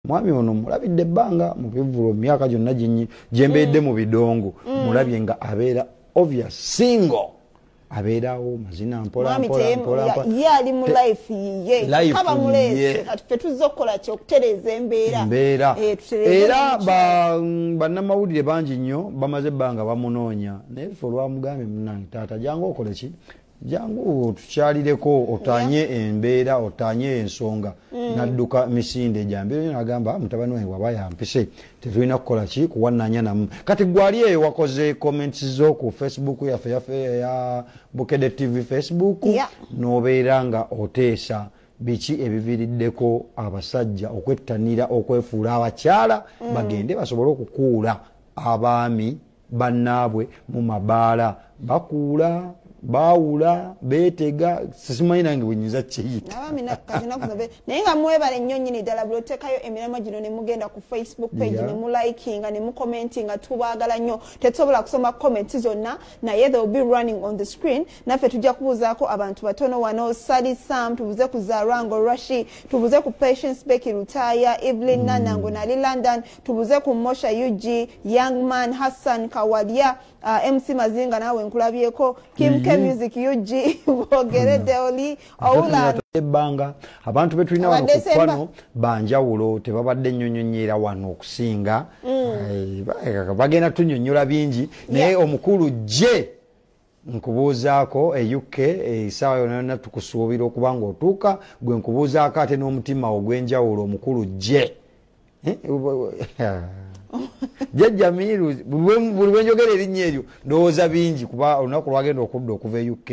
Mwami ono mulabidde ebbanga mu bivulo, myaka gyonna gyembeedde mu bidongo, mulabye nga abeera obvious single, abeerawo mazina mpola mpola mpola mpola. Ye ali mu life yiye. Life kaba muleese. Yiye. Kati ffe tuzze okukola ki? Okutereeza embeera. Embeera. Tutereeze era n'omukyala. Bannamawulire bangi nnyo bamaze ebbanga bamunoonya, naye ffe olwamugambye, "Munange taata, jangu okole ki, jangu otukyalireko, otanye embeera, otanye ensonga," nadduka misinde gyambiro nyo, nagamba, "Ah, mutabani wange waba yampise, tetulina kukola ki kuwananya namu." Kati gwali eyo wakoze comments zo ku Facebook yaffe ya Bukedde TV Facebook, nobeera nga oteesa biki ebiviiriddeko abasajja okwettanira okwefuula abakyala, bagende basobole okukuula abaami bannaabwe mu mabaala. Bakuula, baawula, beetega, simanyi nange bwenyinza kiyita. Abaami kati naku zino naye nga mwebale nnyo nnyini ddala buli oteekayo emiramwa gino ne mugenda ku Facebook page ne mulikinga ne mucommentinga. Tubaagala nnyo. Tetusobola kusoma comments zonna, naye they will be running on the screen. Naffe tujja kubuuzaako abantu batono wano. Sali Sam, tubuze ku Zarango Rashi, tubuze ku Patience Becky Lutaya, Evelyn Nanango nali London, tubuze ku Mosha Ug, Young Man Hassan Kawalya, MC Mazinga, naawe nkulabyeko, Kim K Music Ug, Bogere Deoli Oula. Ebbanga abantu betulina wano ku Abadde pano banjawulo, tebabadde nnyonnyonnyera wano okusinga. Bagenda tunyonnyola bingi, naye omukulu gye nkubuuzaako e UK, essaawa yonna yonna tukusuubira okuba nga otuuka. Gwe nkubuuzaako ate n'omutima ogw'enjawulo, omukulu gye Jjajja Miiru, buli bwenjogera erinnya eryo ndowooza bingi, kuba olunaku lwagenda okudda okuva e UK,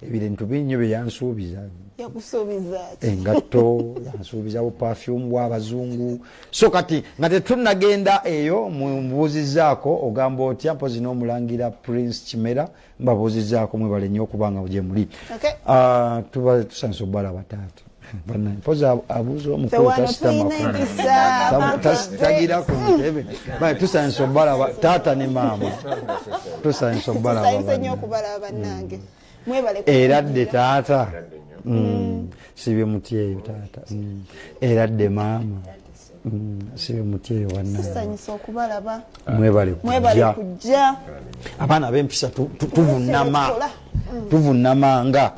ebintu bingi nnyo bye yansuubiza. Yakusuubiza ki? Engatto yansuubiza, buperfume bw'abazungu. So kati nga tetunnagenda eyo, mubuuzizaako, ogamba otya? Mpozi n'omulangira Prince Kimera mbabuuzizaako. Mwebale nnyo okuba nga gye muli. Ah, tuba tusanyusa obalaba taata. Bannaye, mpozi abuuza Ffe omukulu wano tasitama tulina empisa. Tagira ku ntebe. Bale, tusanyusa obalaba taata ne maama, tusanyusa obalaba. Tusanyuse nnyo Bannaye. okubalaba bannange, mwebale. Era dde taata. Sibye mutyeyo taata. Era dde maama. Sibye mutyeyo bannange. Tusanyusa okubalaba. Mwebale Mwebale kujja. kujja. Abaana ab'empisa tuvunama. Tukola. Tuvunamanga.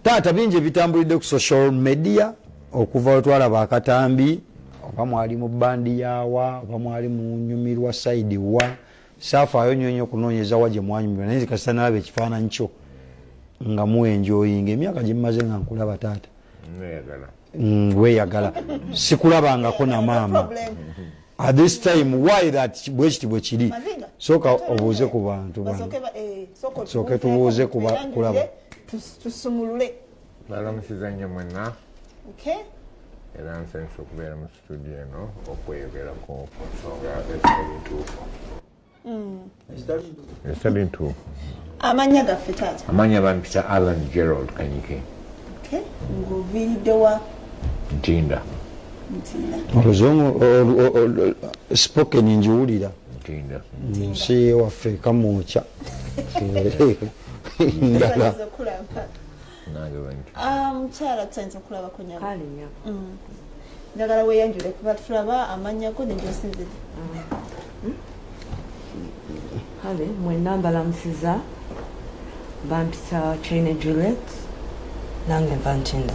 Taata, bingi ebitambulidde ku social media okuva we twalaba akatambi, oba mwali mu bandi yawa, oba mwali munyumirwa side wa. Saafaayo nnyo nnyo okunoonyeza wa gye mwanyumirwa, naye nze kasita nalaba ekifaananyi kyo nga muenjoyinga, emyaka gye mmaze nga nkulaba taata. Neyagala. Weeyagala, sikulabangako na maama Problem. at this time. Why that? Bwekiti bwe kiri. Mazinga, sooka obuuze ku bantu bano. Basooke sooka Sooke otubuuzeeko, tubuuze tweyanjulire, kulaba. Tusumulule. Balamusiza nnyo mwenna. Era nsanyusa okubeera mu studio eno okweyogerako ku nsonga ezitali ntuufu, ezitali ntuufu. Amannya gaffe taata? Amannya bampita Alan Gerald Kanyike. Okay. Ng'oviiridde wa? Ntinda. Ntinda. Oluzungu spoken njiwulira. Ntinda. Nsi waffe kamwokya ndala. Tusanyusa okulaba. Nange bwentyo. Ah, mukyala, tusanyusa okulabako nyabo. Kale nyabo. Njagala weeyanjule kuba tulaba, amannya go ne gy'osinzidde. Kale mwenna mbalamusiza, bampita China Juliet, nange nva Ntinda.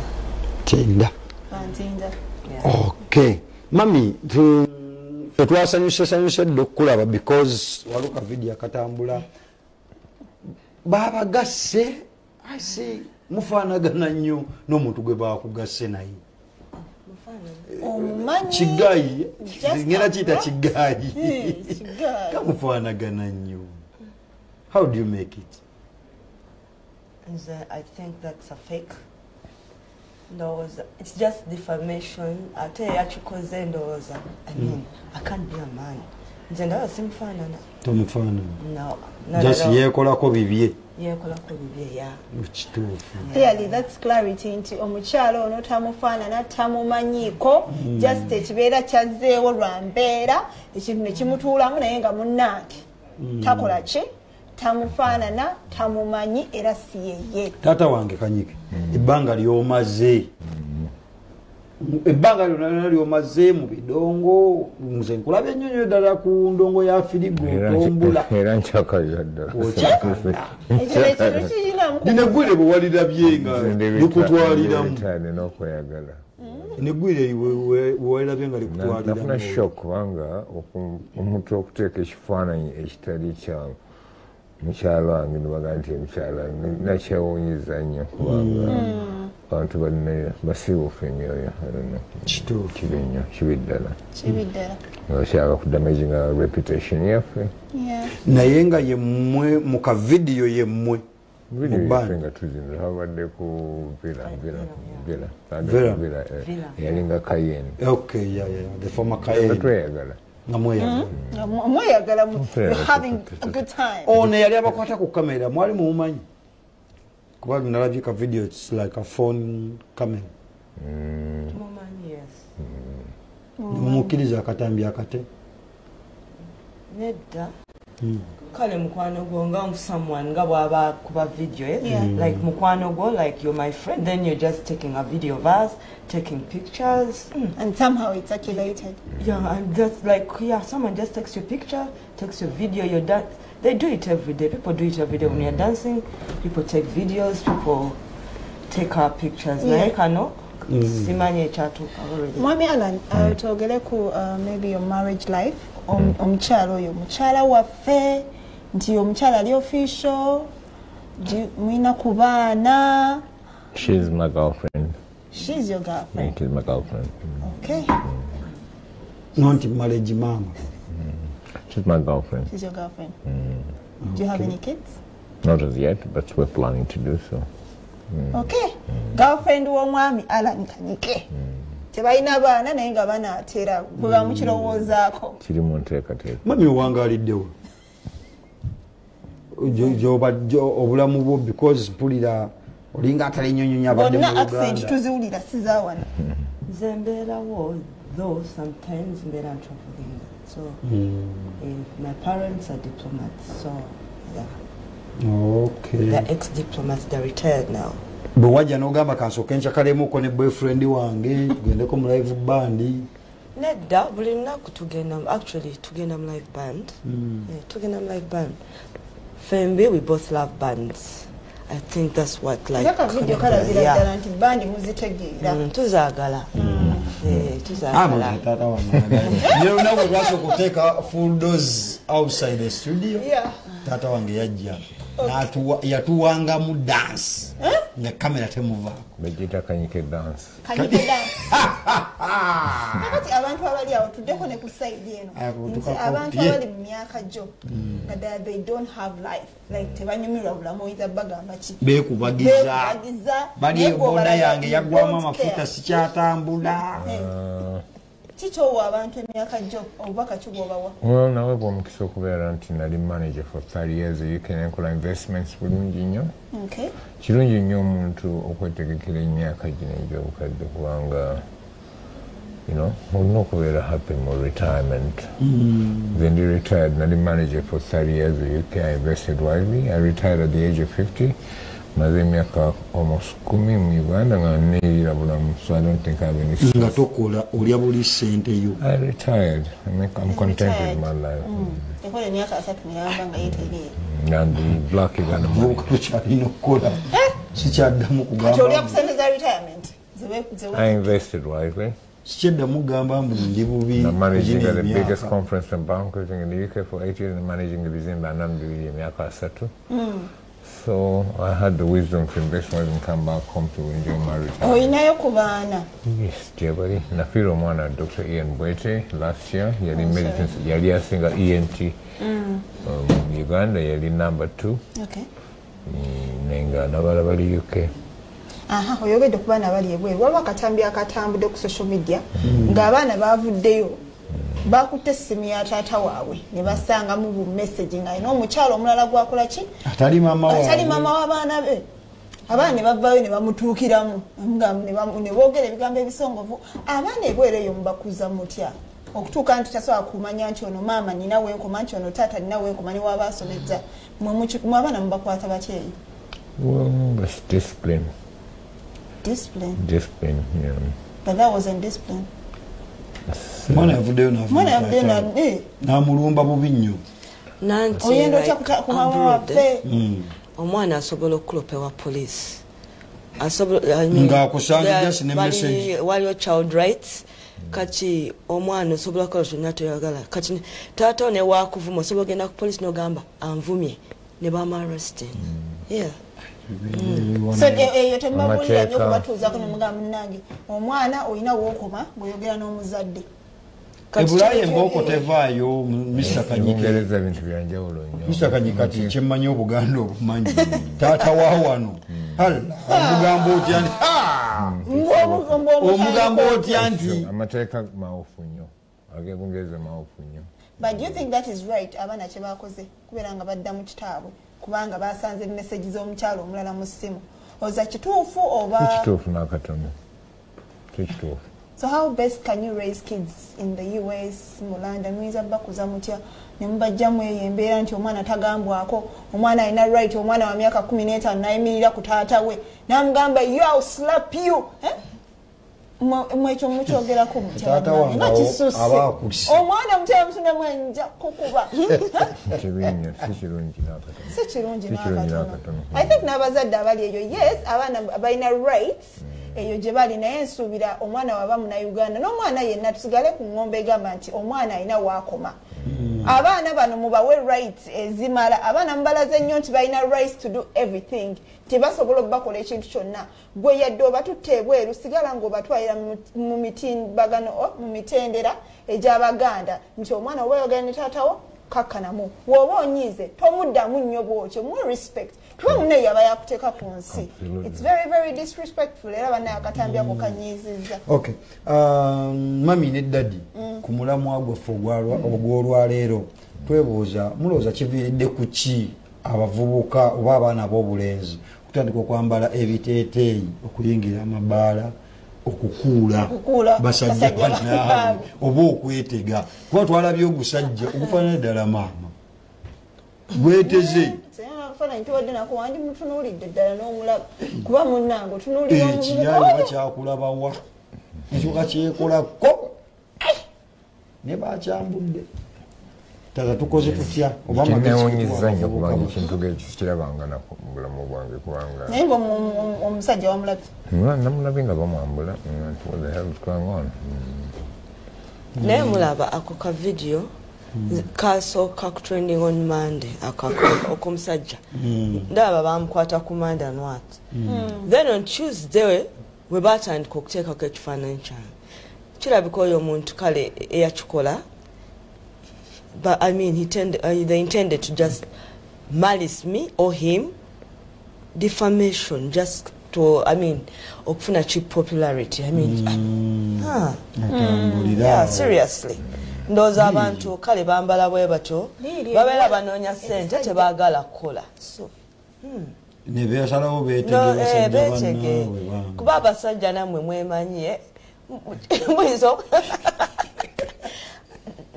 Tinda. Ntinda. Okay mami, fe twasanyuse sanyuse dde okukulaba because waliwo ka video akatambula, babagasse asi mufaanagana nnyo n'omuntu gwe bakugasse naye. Omumanyi? Kigayi. Just ngenda kiyita a- kigayi. Kigayi. Kamufaanagana nnyo. How do you make it? Nze I think that's a fake. Ndowooza it's just defamation, ate yakikoze ndowooza, I mean, I can't be a man. Nze ndaba simufaanana. Tomufaanana? No, not Just at all. yeekolako bibye. Yeekolako bibye, ya. Kituufu. Clearly that's clarity nti omukyalo ono tamufaanana, tamumanyiiko, just ekibeera kyazzeewo lwa mbeera, ekintu ne kimutuulamu, naye nga munnange takola ki, tamufaanana, tamumanyi, era si yeye. Taata wange Kanyike, ebbanga lyomaze Ebbanga lyonna lyonna lyomaze mu bidongo, nze nkulabye nnyo nnyo ddala ku ndongo ya firigo otombula. Era nkyakalira ddala. Ekyo ekintu kirinamu. Lino eggwire bwe walirabye nga likutwaliramu. Nina okweyagala. Neggwire bwe walirabye nga likutwaliramu. Nafuna shock kubanga omuntu okuteeka ekifaananyi ekitali kya mukyala wange nebaga nti omukyala nakyewuunyiza nnyo kubanga abantu balina basiiwuufu emyoyo. Kituufu. Kibi nnyo, kibi ddala. Kibi ddala. Nga kyaba ku damaging our reputation yaffe. Naye nga yemmwe mu ka vidiyo yemmwe. Video Mu band. yaffe nga tuzina twabadde ku Villa, Villa, Villa. Villa. Villa, Villa. Yalinga Cayenne. Okay, yeah, the former Nga Cayenne. tweyagala. Nga mweyagala. Nga mweyagala Tweyagala. you're having a good time. Ono yali abakwata ku kamera mwali mumumanyi? Kuba nalabye ka video, it's like a phone camera. Tumumanyi, yes. Nemumukkiriza akatambi akate. Nedda. Kale mukwano gwo nga someone nga bw'aba kuba video, eh? Yeah. Like mukwano gwo, like you're my friend, then you're just taking a video of us, taking pictures. And somehow it's circulated. Yeah, and that's like, yeah, someone just takes your picture, takes your video, you're done. They do it every day. People do it every day when you're dancing. People take videos, people take our pictures. Yeah. Naye kano, simanyi ekyatuuka already. Mwami Alan, twogere ku maybe your marriage life. Omukyala oyo mukyala waffe nti omukyala ali official, mulina ku baana. She's my girlfriend. She's your girlfriend. She's my girlfriend. Okay. Not marriage mama. She's my girlfriend. She's your girlfriend. Do you have any kids? Not as yet, but we're planning to do so. Okay. Girlfriend w'omwami Alan Kanyike. Tebalina baana naye nga banaatera bwe bamukirowoozaako. Kiri mu nteekateeka. Mami owangaaliddewo obulamu bwo because mpulira olinga atali nnyo nnyo abadde mu Bonna accent Uganda. tuziwulira si za wano. Nze mbeerawo, though sometimes mbeera traveling. So my parents are diplomats, so yeah. Okay. They're ex-diplomats, they're retired now. Bwe wajja n'ogamba kansooke nkyakalemuko ne boyfriend wange tugendeko mu live band. Nedda, buli lunaku tugenda, actually tugenda mu live band. Yeah, tugenda mu live band. Fembi, we both love bands. I think that's what like Era ka video kalabira Yeah. ddala nti bandi muzitegeera. Tuzaagala. Tuzaagala. Taata wange. Ye lunaku lwasooka okuteeka full dose outside the studio. Yeah. Taata wange yajja yatuwangamu dance nga kamera temuvaako. Bagiyita Kanyike dance. Kanyike dance. Kakati abantu abali awo tuddeko ne ku side eno. Abo, Nti tukako abantu pye. abali mu myaka gyo nga ddala they don't have life. Like tebanyumirwa bulamu oyinza bagamba ki? Beekubagiza. Beekubagiza. Bali Naye gwe boda obalaba yange you yaggwamu don't amafuta care. sikyatambula. Kikyowa abantu emyaka gyo obubaka ki bw'obawa? Well, naweebwa omukisa okubeera nti nali manager for 30 years e UK nenkola investments bulungi nnyo. Okay. Kirungi nnyo omuntu okwetegekera emyaka gino egy'obukadde kubanga olina okubeera happy mu retirement. Nze ndi retired, nali manager for 30 years e UK, I invested wisely. I retired at the age of 50. Maze emyaka almost 10 mu Uganda nga neeyira bulamu, so I don't think I have any Nga tokola olya buli ssente yo. I retired. I'm content with my life. Yakola emyaka 3 miramba nga yeetegeera. Nga ndi black Uganda money. Omuvubuka tokyalina okukola. Sikyaddamu Kati olya kugamba. ku ssente za retirement. I invested wisely. Sikyaddamu kugamba mbu ndi bubi. I'm managing kugina the biggest emyaka. conference and banqueting in the UK for 8 years and managing ebizimbe 42 emyaka 3. So I had the wisdom to invest wisely and come back home to enjoy my retirement. Olinayo ku baana. Yes, dear buddy. Nafiirwa omwana Dr. Ian Bwete last year. Yali medicine, yali asinga ENT. Uganda yali number 2. Okay. Nenga n'abalala bali UK. Aha, oyogedde ku baana abali ebweru. Waliwo akatambi akatambudde ku social media ng'abaana baavuddeyo bakutte essimu ya taata waabwe ne basangamu bu message ng'alina omukyala omulala gwakola ki? Atali maama waabwe. Atali maama w'abaana be. Abaana ne bavaayo ne bamutuukiramu ne boogera ebigambo ebisongovu. Abaana ebweru eyo mubakuza mutya? Okutuuka nti tasobola kumanya nti ono maama nina wenkoma, nti ono taata nina wenkoma, ne waaba asomezza. Mwe abaana mubakwata batya eyo? Well, that's discipline. Discipline. Discipline, yeah. But that wasn't discipline. Omwana yavuddeyo n'amulumba bubi nnyo. Oyenda otya ku mama waffe? Omwana asobola okulopewa poliisi. Ng'akusanga just ne message. Waliwo child rights. Kati omwana osobola kukola kyonna toyagala. Kati taata ne wakuvuma osobola ogenda ku poliisi n'ogamba anvumye ne bamu-arresting. Yeah. So eyo temubabulira nnyo kubatuuzaako ne mugamba munnange omwana olina w'okoma ng'oyogera n'omuzadde. Ebulaaya embooko tevaayo Mr. Kanyike. Bungereza bintu bya njawulo nnyo. Mr. Kanyike kati kyemmanyi Obuganda obumanyi. Taata wa wano. Omugamba otya nti omugamba otya nti amateeka mawufu nnyo. Ag'Ebungereza mawufu nnyo. But do you think that is right abaana kye bakoze kubeera nga badda mu kitaabwe kubanga basanze message z'omukyalo omulala mu ssimu? Oza kituufu oba si kituufu n'akatono. Si kituufu. So how best can you raise kids in the US, mu London? Muyinza bakuza mutya ne mubajjamu eyo embeera nti omwana tagambwako, omwana alina right, omwana wa myaka 15 n'ayimirira ku taata we n'amugamba you, I'll slap you. Eh? Mwekyo mukyogerako mutya? Nga kisusse. Omwana mukyala musunemu nja kukuba. Kibi nnyo, si kirungi n'akatono. Si kirungi n'akatono. I think n'abazadde abali eyo, yes, abaana balina rights eyo gye bali, naye nsuubira omwana waba Munnayuganda n'omwana yenna tusigale ku ng'ombe egamba nti omwana alina waakoma. Abaana bano mubawe rights ezimala. Abaana mubalaze nnyo nti balina rights to do everything, tebasobola okubakola ekintu kyonna. Gwe yadde obatutte ebweru, sigala ng'obatwalira mu mitimbagano, mu mitendera egy'Abaganda nti omwana oba oyogera ne taatawo kakkanamu, bw'oba onyiize tomuddamu nnyo bw'otyo, muwe respect kuba munne yaba yakuteeka ku nsi. It's very very disrespectful. Era bannaye akatambi ako kanyiizizza. Okay. Mami ne daddy, ku mulamwa gwaffe ogw'olwaleero twebuuza, mulowooza kiviiridde ku ki abavubuka oba abaana ab'obulenzi okutandika okwambala ebiteeteeyi, okuyingira amabaala, okukuula basajja bannaabwe oba okwetega? Kuba twalabye ogusajja ogufaanana ddala maama gweteze. Faananyi tubadde nako wandi mutunuulidde ddala n'omulaba kuba munnange otunuulira Ekiyayi bakyakulaba ekyoka kyekolako ne bakyambudde. Tata tukoze tutya oba Kinewuunyizza nnyo kubanga ekintu ng'ekyo sikirabanga nako mu bulamu bwange kubanga Naye nga omusajja wamulabye? Namulabye nga bamwambula nti what the hell is going on? Naye mulaba ako ka video kasooka ku trending on Monday, ak'omusajja. Ndaba bamukwata ku Monday and what. Then on Tuesday we batandika okuteekako ekifaananyi kyange. Kirabika oyo omuntu kale eyakikola, but I mean they intended to just malice me or him, defamation, just to, I mean, okufuna cheap popularity. I mean, yeah, seriously. Ndowooza abantu kale bambala bwe batyo babeera banoonya ssente, tebaagala kukola. So Ne beesalawo beetege basajja beetege. Bannaabwe bambi. Kuba abasajja nammwe mwemanyi, muyinza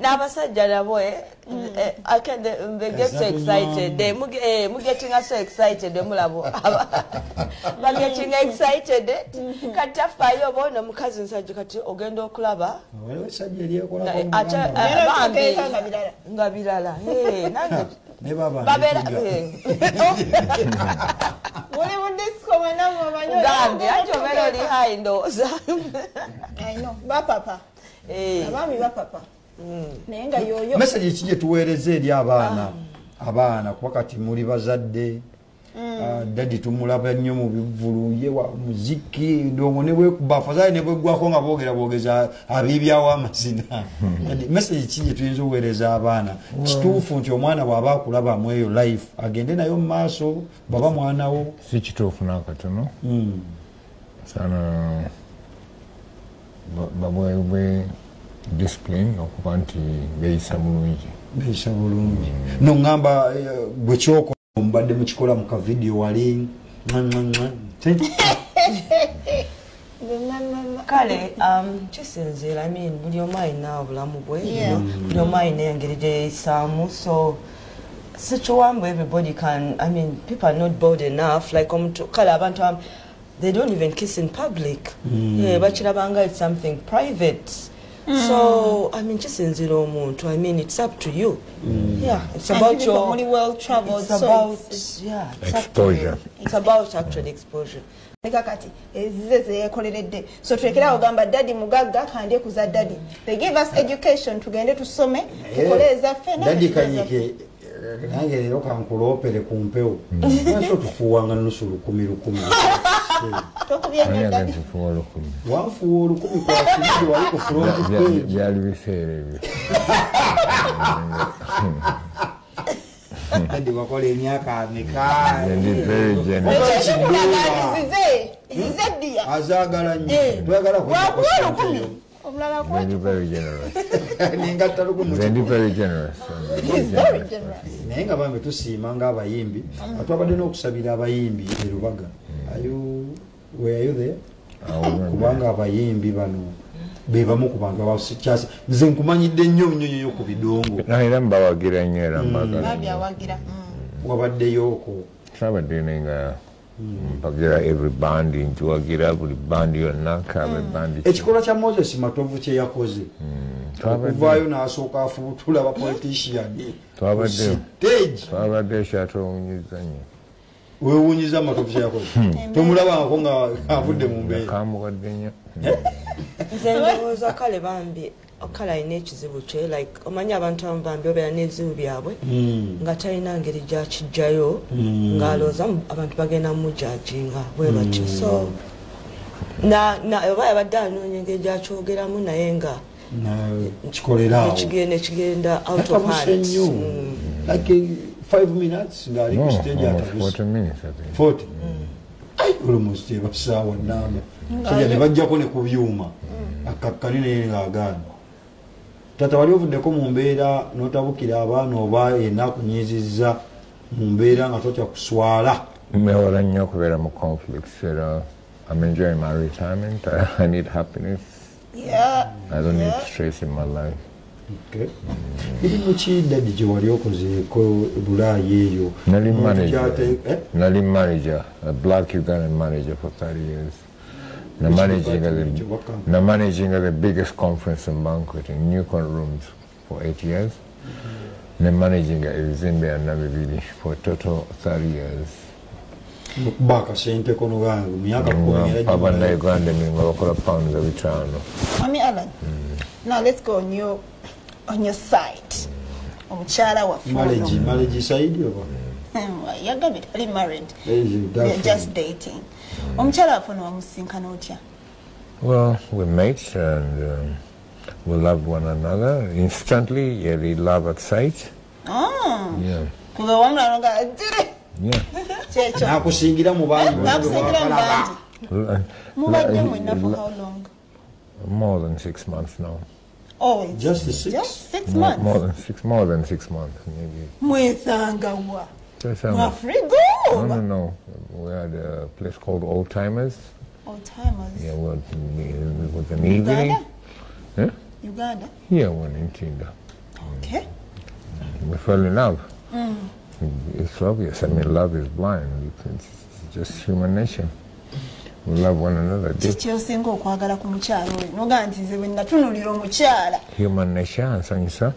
n'abasajja nabo they get so excited. They mugetting so excited, mulabo ba getting excited. Kati tafaayo oba ono mukazi nsajja, kati ogenda okulaba Waliwo essajja eryekolako mu ate Buganda. bambi Naye nga birala. Nga birala. Nange Ne baba babeera neetega. Muli mu disco mwena mumanyi. Gambye anti obeera oli high ndowooza. I know, bapapa. Abaami bapapa. Naye nga yoyo. Message ki gye tuweereza eri abaana? Abaana kuba kati muli bazadde. Daddy tumulaba nnyo mu bivvulu, ye wa muziki, ndongo ne bwekuba afadhali ne bweggwako nga boogera bwogeza abiibyawo amazina. Daddy, message ki gye tuyinza okuweereza abaana? Kituufu nti omwana bw'aba akulabamu eyo life agende nayo mu maaso bw'aba mwana wo? Si kituufu n'akatono. Sana baweebwe discipline okuba nti beeyisa bulungi. Beeyisa bulungi. Noŋŋamba gwe kyokola mubadde mukikola mu kavidiyo wali mwa, mwa, mwa. Kale kisinziira, I mean, buli omu alina obulamu bwe, buli omu alina engeri gye yeeyisaamu, so sikiwambu everybody can, I mean, people are not bold enough like omuntu kale abantu They don't even kiss in public. Bakirabanga it's something private. So, I mean, kisinzira omuntu. I mean, it's up to you. Yeah, it's And about people your... only well traveled, It's so about, it's- yeah, it's up to Exposure. you. It's about actually exposure. Leka kati ezize zeyekoleredde, so tulekerawo gamba daddy mugagga kandye kuza daddy. They give us education, tugende tusome, tukole ezaffe. Daddy Kanyike, nange leero kankuloopere ku mpewo. Lwaki otufuuwanga nusu lukumi lukumi? Tokubye nnyo Ani daddy. agenzifuwa 1000? Wanfuuwa 1000 kwa kiridi wali ku front page. Byali biseera ebyo. Daddy wakola emyaka ameka? Nze ndi very generous. Ekyo kikulaga nti zize zize ddiya. Azaagala nnyo. Toyagala Wakuwa kujjako 1000 ssente. Omulala akuwa Nze ndi very generous. Nengatta 1000. Nze ndi very generous. He's very generous. Naye nga bambi tusiima ng'abayimbi, twabadde n'okusabira abayimbi e Lubaga. Are you, were you there? Kubanga abayimbi bano be bamu ku bantu abakyasi nze nkumanyidde nnyo nnyo nnyo ku bidongo. Era mbawagira nnyo, era mbagala Bambi nnyo. awagira. Wabaddeyo okwo? Twabadde naye nga mpagira every band, njiwagira buli band yonna, kabe band ki. Ekikolwa kya Moses Matovu kye yakoze, okuvaayo n'asooka afubutula aba politician Twabaddeyo. stage. Twabadde ekyatwewuunyiza nnyo. Weewuunyiza Matovu kye yakoze, tomulabangako nga avudde mu mbeera. Nakambuwadde nnyo. Nze ndowooza kale bambi kale alina ekizibu kye, like omanyi abantu abamu bambi babeera n'ebizibu byabwe nga talina ngeri gyakijjayo, ng'alowooza abantu bagenda mujajinga bwe batyo, so oba yabadde anoonya engeri gyakyogeramu naye nga kikolera awo. Ekigenda out of Yatabuse hand. nnyo, like 5 minutes ng'ali ku No, stage. almost Atabuse. 40 minutes, I think. 40. Ai, almost ebasaawa namba sajja ne bajjako ne ku byuma akakkani, naye ng'agaana. Tata, wali ovuddeko mu mbeera n'otabukira abaana oba yenna akunyizizza mu mbeera nga totya kuswala? Mewala nnyo okubeera mu conflicts, era I'm enjoying my retirement. I need happiness. I don't need stress in my life. Okay. Mirimu ki daddy gye wali okozeeko e Bulaaya eyo? Nali Omuntu manager. Eh? Nali manager, a black Ugandan manager for 30 years. Na Which managing department? the, What company? na managing the biggest conference and banquet in Newcon rooms for 8 years. Ne managing ebizimbe byonna bibiri for total 30 years. Okuba akasente kono gange mu myaka 10 era Abannayuganda emirimu bakola pounds 500. Mami Alan, now let's go on your side. Omukyala waffe ono. Marriage, marriage side oba? Yagambye tali married. Eh, We are just dating. Omukyala waffe ono wamusinkana otya? Well, we met and we loved one another instantly. Yeah, love at sight. Ah. Yeah. Kuba wamulaba nga dire. Yeah. Kyekyo. Nakusingira mu bangi. Nakusingira mu bangi. Mubadde mwenna for how long? More than 6 months now. Oh, it's Just 6? Just 6 More, months. more than 6 months, maybe. Mwesanga wa? Just, Mwafrigo? No. We had a place called Old Timers. Old Timers. Yeah, well, it was an evening. Uganda? Huh? Uganda? Yeah, one in Tinda. Okay. We fell in love. It's obvious. I mean, love is blind. It's just human nature. We love one another. Kiki osinga okwagala ku mukyala oyo? Noga nti nze bwe natunuulira omukyala. Human nature, nsanyusa.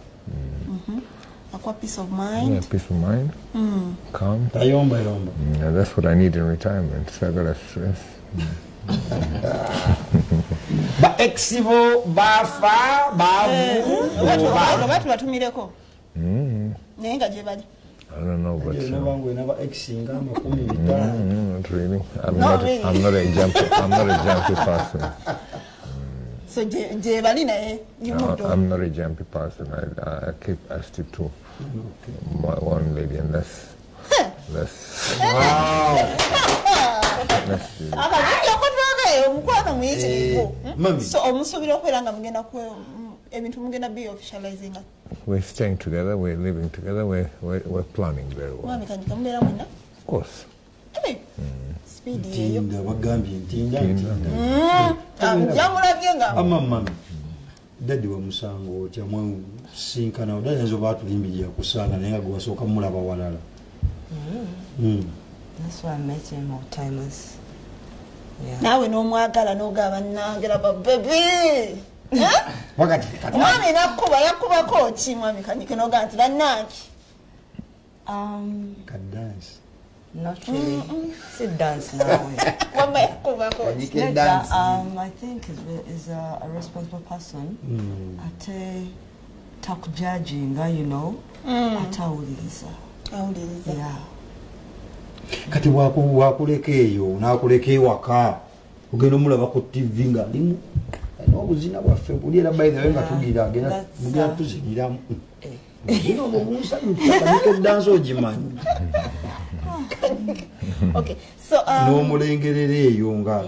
Akwa peace of mind. Yeah, peace of mind. Calm. Tayomba yomba. Yeah, that's what I need in retirement. Sagala stress. Ba ex bo bafa bavu. Oba tubatumireko. Naye nga gye bali. I don't know, but Bangu naba ex nga 50. Not really. I'm Not not. really. I'm not a jumpy. I'm not a jumpy person. So gye bali naye you No, moved on. I'm not a jumpy person. I stick to my one lady, and that's Wow. that's. Akabinja okutwagayo omukwano muyitirivu. Mami. So omusuubira okubeera nga mugenda ebintu mugenda be officializing. We're staying together. We're living together. We're planning very well. Mwami Kanyike mubeera mwenna? Of course. Speed yeyo. Ntinda bagambye ntinda ntinda. Yamulabye nga. Ama mami. Daddy wamusango otya mwesinkana daddy nzo batulimbirira kusanga naye nga gwe wasooka mulaba walala. That's why I met him, Old Timers. Naawe n'omwagala n'ogaba nange laba baby. Mwami nakuba yakubako ki mwami Kanyike n'ogamba nti bannange? Ka dance. Not really. Sit dance now. Wamma yakubako ki? I think is a responsible person. Ate takujudginga, you know. Ate awuliriza. Awuliriza. Yeah. Kati wakuleka eyo n'akuleka ewaka ogenda omulaba ku TV nga alimu n'obuzina bwaffe buli era by the way nga tugira agenda mugenda tuziniramu. Obuzina obwo bunsanyusa Kanyike dance ogimanyi. Okay, so n'omulengerera eyo nga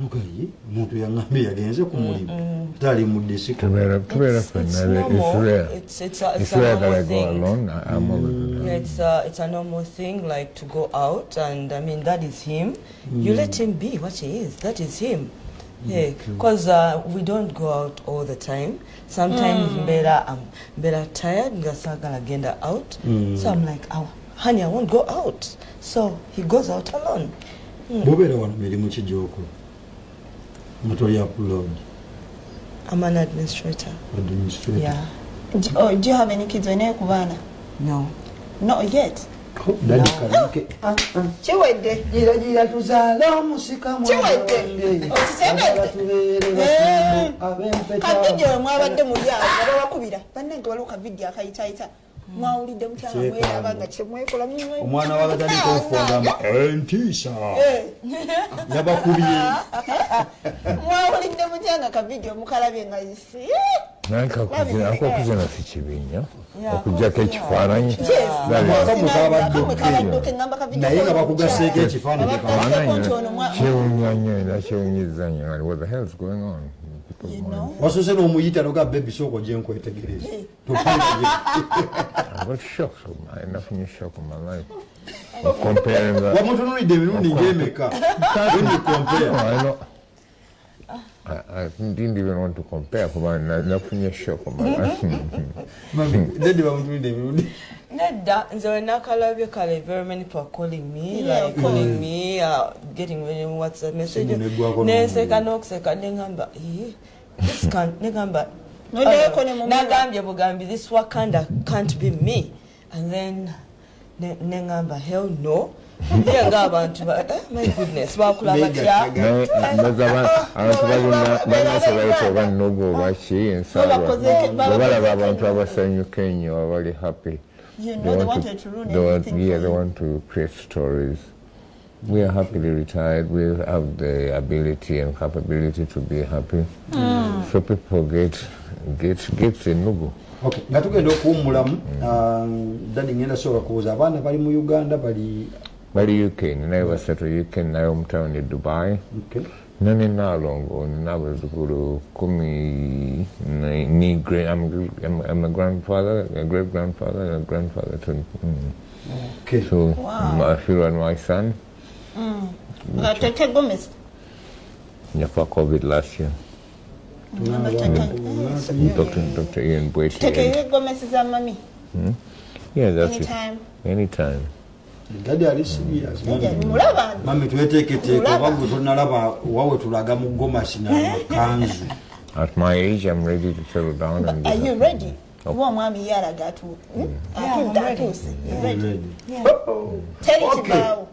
nugaye omuntu yaŋŋambye yagenze ku mulimu ate ali mu disiko. Tubeera ffenna, it's rare. It's It's rare a that normal I go thing. alone. I'm always alone. Yeah, it's a normal thing, like to go out, and I mean that is him. You let him be what he is. That is him. Yeah, because we don't go out all the time. Sometimes mbeera I'm better tired, nga saagala genda out. So I'm like, oh, honey, I won't go out. So he goes out alone. Bw'obeera wano mirimu ki gy'okola nga toli upload? I'm an administrator. Administrator. Yeah. Oh, do you have any kids? Olinayo ku baana? No. Not yet. Oh, Daddy Kanyike. Kiwedde. Gira gira tuzaale omusika mwana Kiwedde. wange. Okitegedde? Abala tubeere bafumbo ab'empeta. Kavidiyo we mwabadde muli awo nga babakubira bannange, waliwo kavidiyo akayitayita, mwawulidde mutya nga mweraba nga kyemwekola? Omwana w'abataliiko ofu agamba entiisa yabakubye. Mwawulidde mutya nga kavidiyo mukalabye nga si Naye kakuzina si kibi nnyo okuggyako ekifaananyi. Naye nga bakugaseeko ekifaananyi. Kyewuunya nnyo era kyewuunyiza nnyo. What the hell is going on? Wasoose n'omuyita noga, "Baby, sooka ojje nkwetegereze." I got shocked. Nafunye shock in my life. Comparing that. Wamutunulidde emirundi ng'emeka when you compare? No, I know. I didn't even want to compare kuba nafunye shock in my life. Daddy bamutunulidde emirundi. Nedda, nze we nakalabye kale, very many people are calling me, Yeah, like calling me, getting many WhatsApp messages. Neggwako. Nenseka n'okuseka neŋŋamba, "Eh, this can't," neŋŋamba, Noddeeko ne mu mirror. Nagambye bugambi, "This Wakanda can't be me." And then neŋŋamba, "Hell no." Naye ng'abantu eh, my goodness, bakula batya? Naye mbaza abantu balina kye bayita oba nnugu oba ki ensaalwa. Bwe balaba abantu abasanyuka ennyo, abali happy, You they know, they want wanted to ruin they want, everything yeah, for they you. want to create stories. We are happily retired. We have the ability and capability to be happy. So people get enugu. Okay, nga tugenda okuwummulamu, Daddy, ngenda sooka kubuuza, abaana bali mu Uganda bali? Bali UK, ninayo basatu UK, ninayo omutawuni e Dubai. Okay. Nane Nalongo, nina abazzukulu 10 ni great, I'm a grandfather, a great grandfather, and a grandfather too. Okay. So my Phil and my son. Nga teke gomesi. Yafa COVID last year. Dr. Ian Bwete. Tuteeke gomesi za mami. Yeah, that's it. Anytime. Anytime. Daddy ali serious. Mulaba. Mami, tweteeketeeke oba gwe tonnalaba wawe tulaga mu gomasi namakanzu. At my age, I'm ready to settle down and be Are you happy. ready? Oba omwami ye alaga Yeah, I'm ready. atuuse. You ready? Ready. Teri Okay. kibaawo.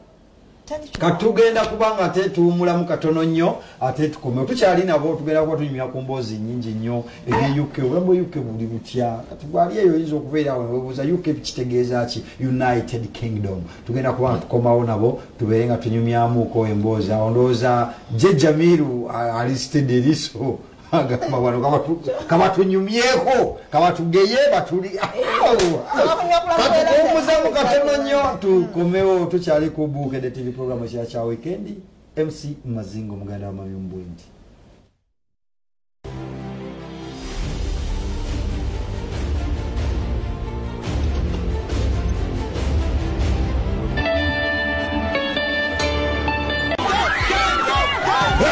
Katugenda kubanga ate tuwumulamu katono nnyo ate tukome tukyali nabo, tugenda kuba tunyumya ku mboozi nnyingi nnyo ebye UK, obulamu bwe UK buli butya. Kati bwali eyo oyinza okubeera awo neweebuuza UK kitegeeza ki, United Kingdom. Tugenda kuba nga tukomawo nabo tubeere nga tunyumyamuko emboozi awo. Ndowooza je Jamiru ali steady eriso agamba wano kabatunyumyeko kabatugeye batuli. Katukuwummuzamu katono nnyo tukomewo. Tukyali ku Bukedde TV, program ekira kya weekend, MC Mazingo muganda wa Mami Mbwendi.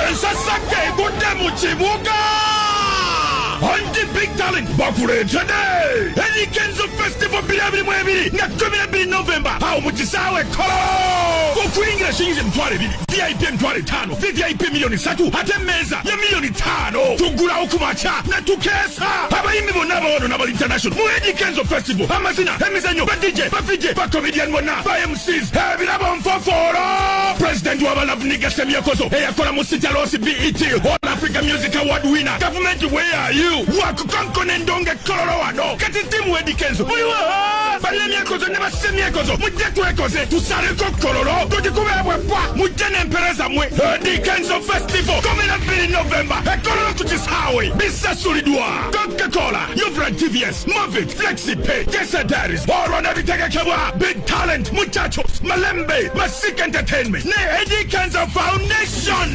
Ensasage egudde mu kibuga. Anti Big. Talent bakuleetedde Eddy Kenzo Festival 2022 nga 12 November awo mu kisaawe Kololo. Okuyingira shilingi 20,000, VIP 5,000, VVIP 3 million, ate meza ya 5 million. Tugulawo ku makya ne tukeesa abayimbi bonna abawano n'abali international mu Eddy Kenzo Festival. Amazina, emizannyo, ba DJ, ba VJ, ba comedian bonna, ba MCs, ebirabo nfofoolo. President w'abalavuniga Semyekozo eyakola mu City Loss BET All Africa Music Award winner. Government, where are you? Wakukankona endonge Kololo wano. Kati timu Eddy Kenzo muliwa bannemyekozo ne basemyekozo, mujje twekoze tusaleko Kololo tugikube bwe mujje n'empereza mwe. Eddy Kenzo Festival 12 November e Kololo ku kisaawe. Bisasulidwa Coca-Cola, Uvran TVS, Movit, FlexiPay, Gesa Diaries, olwo n'ebitegekebwa Big Talent, Muchachos, Malembe, Masik Entertainment ne Eddy Kenzo Foundation.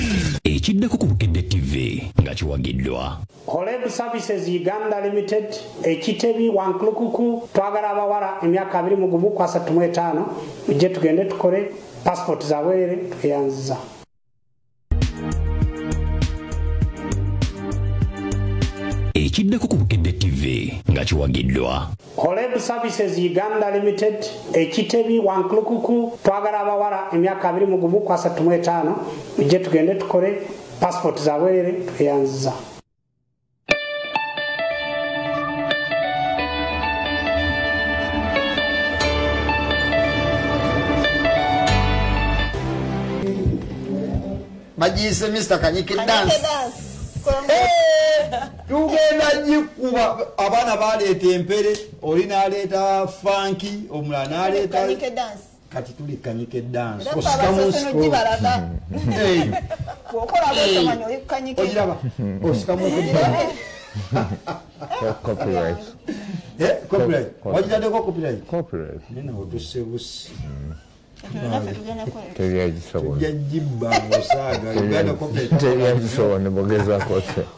Ekiddako ku Bukedde TV nga kiwagiddwa Holeb Services Uganda Limited, ekitebi Wankulukuku. Twagala abawala emyaka 21 ku 35, mujje tugende tukole passport zabwerere tweyanziza. Ekiddako ku Bukedde TV nga kiwagiddwa Holeb Services Uganda Limited, ekitebi Wankulukuku. Twagala abawala emyaka 21 ku 35, mujje tugende tukole passport zabwerere tweyanziza. Bagiyise Mr. Kanyike Dance. Tugenda gikuba abaana baleeta empere, oli n'aleeta funky, omulala n'aleeta Kanyike Dance. Kati tuli Kanyike Dance. Era abasoose n'ogibalaga. Bw'okola bw'otomanyi oli ku Kanyike. Ogiraba osikamu Copyright. Copyright. Wagitaddeko copyright? Copyright. Naye nawe otusse busi.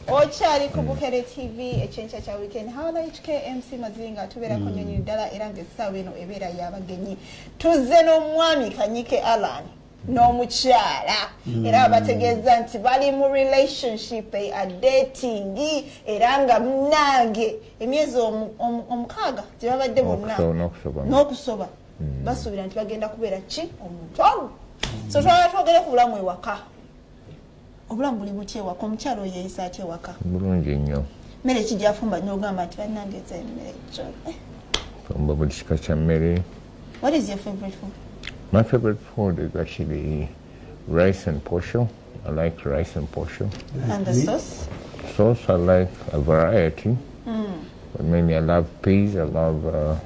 Okyali ku Bukedde TV ekyenkya kya weekend Hawala HKMC Mazinga tubeerako nnyonyi ddala era ng'essaawa eno ebeera y'abagenyi. Tuzze n'omwami Kanyike Allan n'omukyala era bategeeza nti bali mu relationship a dating era nga munnange emyezi 6 gye babadde bonna n'okusoba basuubira nti bagenda kubeera ki omuntu omu. So twagala twogere ku bulamu ewaka. Obulamu buli butya ewaka? Omukyala oyo yeeyisa atya ewaka? Bulungi nnyo. Mmere ki gy'afumba n'ogamba nti bannange nze emmere kyo? Fumba buli kika kya mmere. What is your favorite food? My favorite food is actually rice and posho. I like rice and posho. And the sauce? Sauce, I like a variety. But mainly I love peas, I love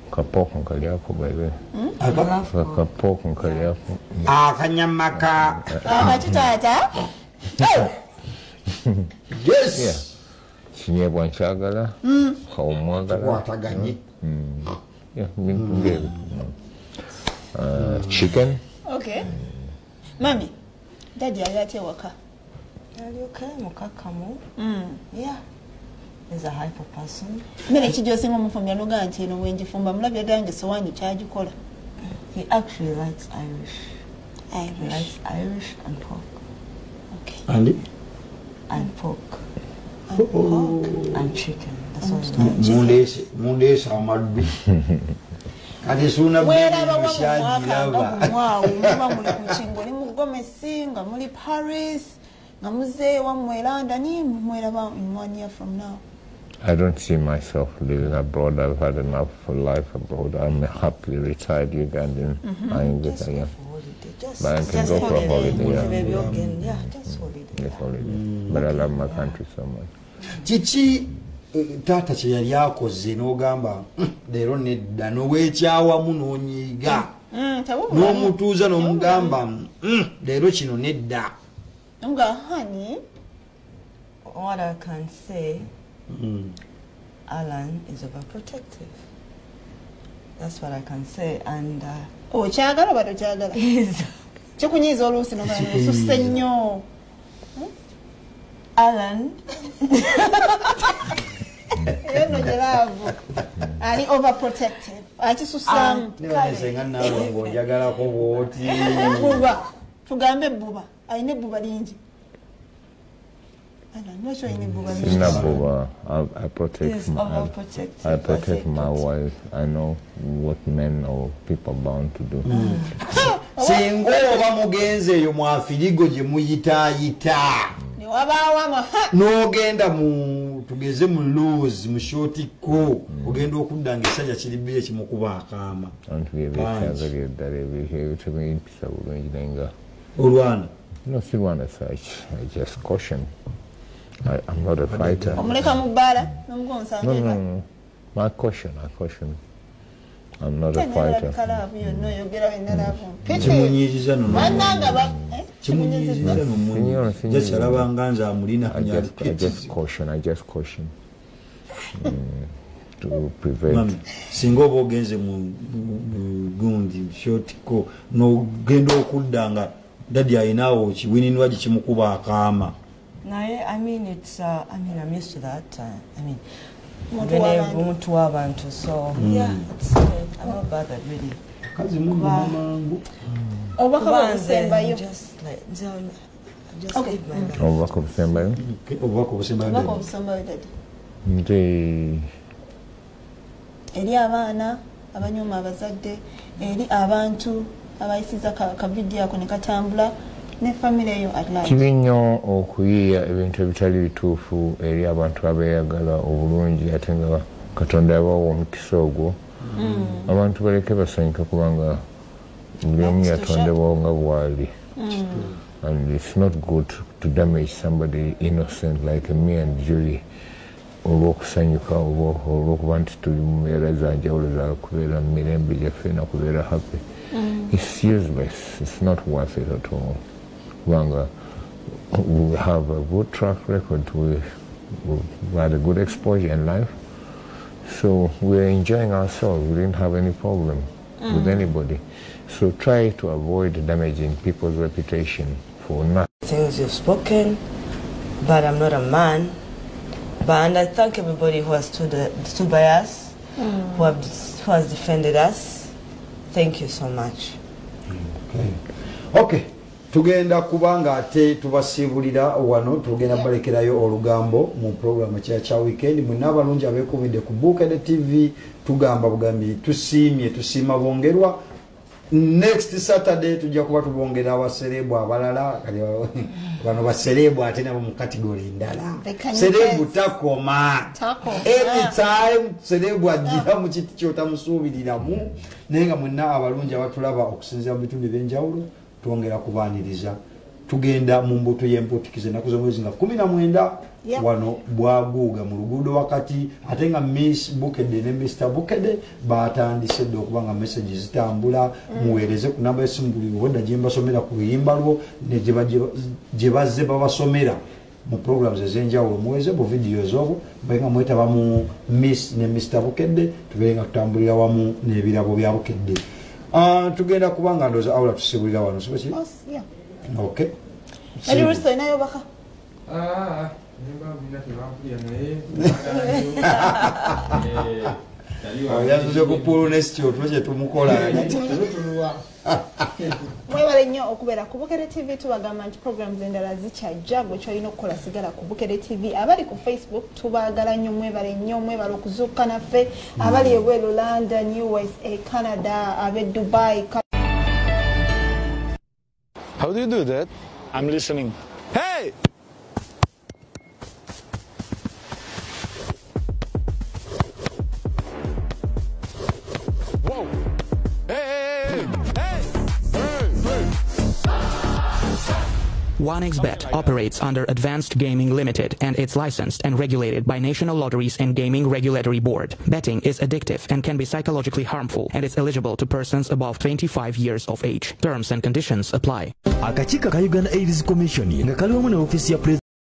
kapoko nkalyako by the way. Kapoko nkalyako. Akanyama ka. Akaki taata? Yes. Yeah. Kinyebwa nkyagala. Kawumwagala. Tukwataganye. Yeah, chicken. Okay. Mami, daddy ali atya ewaka? Ali okay, mukakamu. Yeah. Is a hyper person. Mmere ki gy'osinga omufumbira n'ogamba nti eno bwe ngifumba mulabye ddala ng'essowaani kyagikola? He actually likes Irish. Irish. He likes Irish and pork. Okay. And? And pork. And pork. And chicken. That's all he likes. Mundeese amaddu. Kati suuna Mweraba wa mu mwaka nga gumwawo muba muli ku kingo oli mu Gomesi nga muli Paris nga muzeeyo wammwe e London mweraba in 1 year from now. I don't see myself living abroad. I've had enough for life abroad. I'm a happily retired Ugandan. I am good, yeah. But I can go for a holiday. Yeah. Just holiday. Just holiday. But I love my country so much. Kiki taata kye yali akoze n'ogamba leero nedda n'oweekyawamu n'onyiiga n'omutuuza n'omugamba leero kino nedda. Nga honey, what I can say, Alan is overprotective. That's what I can say. And okyagala oba tokyagala? Kikunyiiza oluusi n'ogamba osusse nnyo. Alan Eyo nno gye laavu. Ali overprotective. Akisusaamu. Nebanesenga naawe ng'oyagalako bw'oti. Bbuba. Tugambe ebbuba. Alina ebbuba lingi. Sinabuba, I protect my, I protect my wife. I know what men or people are bound to do. Singa oba mugenze eyo mu Afirigo gye muyitaayita n'ogenda mu tugeze mu Loose mu shortiko ogenda okudda ng'ekisajja kiri bbiri kimukuba akaama. Anti byebyekyazalira ddala ebyo bulungi naye nga olwana. No, sirwana such. I just caution. I'm not a fighter. No, no, no. I caution, I caution. I'm not a fighter. I just caution, I just caution. To prevent. Singa oba ogenze mu gundi shortiko n'ogenda okudda nga daddy ayinawo kiwininwa kimukuba akaama. Naye, I mean, it's, I mean, I'm used to that. I mean, muntu w'abantu, so yeah, it's okay. I'm not bothered, really. Obubaka obusembayo. Just like, just live my life. Obubaka obusembayo? Obubaka obusembayo. Obubaka obusembayo, daddy. Nti eri abaana abanyuma abazadde, eri abantu abayisiza ka video ako ne katambula ne family eyo at large. Kibi nnyo okuyiiya ebintu ebitali bituufu eri abantu abeeyagala obulungi ate nga Katonda yabawa omukisa ogwo. Abantu baleke basanyuka kubanga buli omu yatondebwawo nga bw'ali. And it's not good to damage somebody innocent like me and Julie olw'okusanyuka oba olw'okuba nti tuli mu mbeera za njawulo za kubeera mu mirembe gyaffe na kubeera happy. It's useless. It's not worth it at all. Kubanga we have a good track record. We had a good exposure in life. So we're enjoying ourselves. We didn't have any problem with anybody. So try to avoid damaging people's reputation for nothing. Things you've spoken, but I'm not a man. But and I thank everybody who has stood by us, who has defended us. Thank you so much. Okay. Okay. Tugenda kubanga ate tubasiibulira wano, tugenda balekerayo olugambo mu program kya weekend. Mwenna abalungi abeekubidde ku Bukedde TV tugamba bugambi tusiimye, tusiima bongerwa. Next Saturday tujja kuba tubongera abaserebu abalala, kati bano baserebu ate nabo mu category endala. Serebu takoma. Anytime serebu ajira mu kiti ky'otamusuubiriramu. Naye nga mwenna abalungi abatulaba okusinziira mu bitundu eby'enjawulo twongera kubaaniriza. Tugenda mu mbuto y'emputikiza ennaku z'omwezi nga 19 wano bwaguuga mu luguudo wakati, ate nga Miss Bukedde ne Mr Bukedde batandise dda okuba nga message zitambula. Muweereze ku namba y'essimu buli obwedda gye mbasomera ku luyimba lwo ne gye bazze babasomera mu programs ez'enjawulo. Muweereze bu videos obwo mbe nga mwetaba mu Miss ne Mr Bukedde, tubeere nga tutambulira wamu n'ebirabo bya Bukedde. Tugenda kubanga ndowooza awula tusibulira wano, si bwe kiri? Yeah. Okay. Eri Russo inayo baka. Nimba mina tebampulira naye. Yazuze ku pool nest otulo tumukola. Mwebale nnyo okubeera ku Bukedde TV. Tubagamba nti programs endala zikyajja, gwe kyolina okukola sigala ku Bukedde TV. Abali ku Facebook tubaagala nnyo, mwebale nnyo, mwebale okuzuukuka naffe. Abali ebweru London, USA, Canada, ab'e Dubai. How do you do that? I'm listening. Hey! Whoa! Hey! Hey! Hey! Hey! Hey! 1xBet operates under Advanced Gaming Limited and it's licensed and regulated by National Lotteries and Gaming Regulatory Board. Betting is addictive and can be psychologically harmful, and it's eligible to persons above 25 years of age. Terms and conditions apply. Akakiiko ka Uganda AIDS Commission nga kali wamu ne ofiisi ya President